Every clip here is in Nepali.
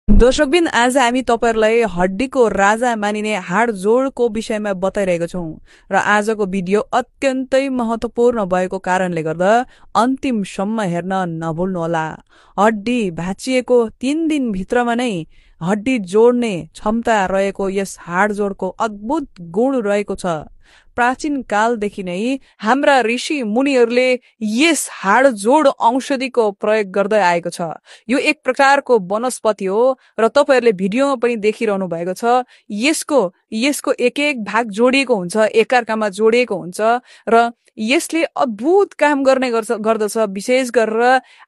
दर्शकबिन आज हामी तपाईहरुलाई हड्डीको राजा मानिने हाडजोडको विषयमा बताइरहेको छौं र आजको भिडियो अत्यन्तै महत्वपूर्ण भएको कारणले गर्दा अन्तिमसम्म हेर्न नभुल्नुहोला। हड्डी भाँचिएको 3 दिन भित्रमा नै हड्डी जोड्ने क्षमता रहेको यस हाडजोडको अद्भुत गुण रहेको छ। प्राचीन कालदेखि नै हाम्रा ऋषि मुनिहरूले यस हाडजोड औषधिको प्रयोग गर्दै आएको छ। यो एक प्रकारको वनस्पति हो र तपाईहरुले भिडियोमा पनि देखिरहनु भएको छ। यसको एक एक भाग जोडिएको हुन्छ, एकअर्कामा जोडिएको हुन्छ र यसले अद्भुत काम गर्दछ। विशेष गरेर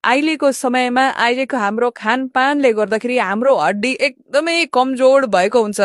अहिलेको समयमा अहिलेको हाम्रो खानपानले गर्दाखेरि हाम्रो हड्डी एकदमै कमजोर भएको हुन्छ।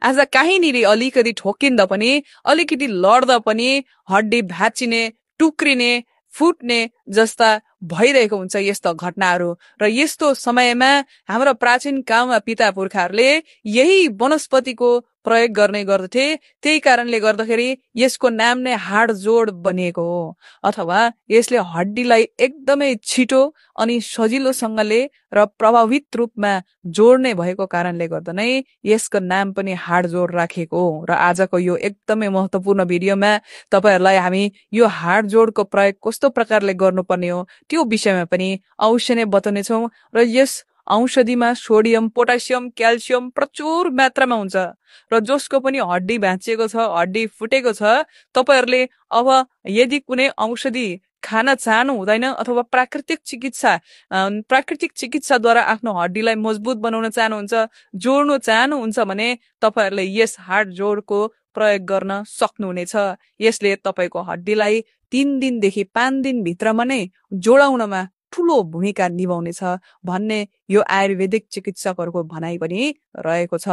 आज काहीँनिर अलिकति ठोकिँदा पनि, अलिकति लड्दा पनि हड्डी भाँचिने, टुक्रिने, फुट्ने जस्ता भइरहेको हुन्छ यस्ता घटनाहरू। र यस्तो समयमा हाम्रो प्राचीन कालमा पिता पुर्खाहरूले यही वनस्पतिको प्रयोग गर्ने गर्दथे। त्यही कारणले गर्दाखेरि यसको नाम नै हाडजोड बनिएको हो, अथवा यसले हड्डीलाई एकदमै छिटो अनि सजिलोसँगले र प्रभावित रूपमा जोड्ने भएको कारणले गर्दा नै यसको नाम पनि हाडजोड राखिएको हो। र आजको यो एकदमै महत्वपूर्ण भिडियोमा तपाईहरुलाई हामी यो हाडजोडको प्रयोग कस्तो प्रकारले गर्नुपर्ने हो त्यो विषयमा पनि अवश्य नै बताउने छौं। र यस औषधिमा सोडियम, पोटासियम, क्याल्सियम प्रचुर मात्रामा हुन्छ र जसको पनि हड्डी भाँचिएको छ, हड्डी फुटेको छ, तपाईहरुले अब यदि कुनै औषधि खान चाहनु हुँदैन अथवा प्राकृतिक चिकित्साद्वारा आफ्नो हड्डीलाई मजबुत बनाउन चाहनुहुन्छ, जोड्नु चाहनुहुन्छ भने तपाईहरुले यस हाडजोडको प्रयोग गर्न सक्नुहुनेछ। यसले तपाईको हड्डीलाई 3 दिनदेखि 5 दिन भित्रमा नै जोडाउनमा ठूलो भूमिका निभाउनेछ भन्ने यो आयुर्वेदिक चिकित्सकहरूको भनाइ पनि रहेको छ।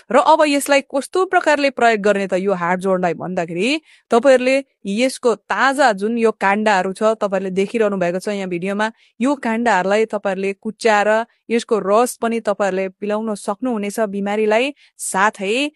र अब यसलाई कस्तो प्रकारले प्रयोग गर्ने त यो हाडजोडलाई भन्दाखेरि तपाईहरुले यसको ताजा जुन यो काण्डहरू छ, तपाईहरुले देखिरहनु भएको छ यहाँ भिडियोमा, यो काण्डहरूलाई तपाईहरुले कुच्याएर यसको रस पनि तपाईहरुले पिलाउन सक्नुहुनेछ बिमारीलाई। साथै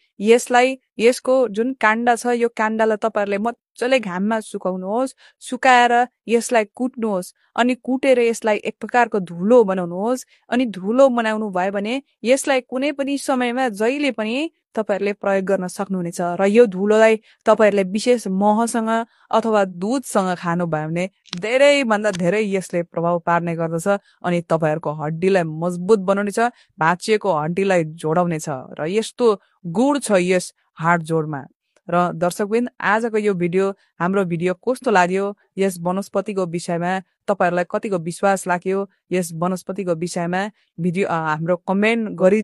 यसको जुन काण्ड छ, यो काण्डलाई तपाईहरुले मजाले घाममा सुकाउनुहोस्, सुकाएर यसलाई कुट्नुहोस् अनि कुटेर यसलाई एक प्रकारको धुलो बनाउनुहोस्। अनि धुलो बनाउनु भयो भने यसलाई कुनै पनि समयमा जहिले पनि तपाईहरुले प्रयोग गर्न सक्नुहुनेछ। र यो धुलोलाई तपाईहरुले विशेष महसँग अथवा दूधसँग खानु भयो भने धेरै भन्दा धेरै यसले प्रभाव पार्ने गर्दछ अनि तपाईहरुको हड्डीलाई मजबुत बनाउनेछ, भाँचिएको हड्डीलाई जोडाउनेछ। र यस्तो गुण छ यस हाडजोडमा। र दर्शकबिन आजको यो हाम्रो भिडियो कस्तो लाग्यो, यस वनस्पतिको विषयमा तपाईहरुलाई कतिको विश्वास लाग्यो, यस वनस्पतिको विषयमा भिडियो हाम्रो कमेन्ट गरी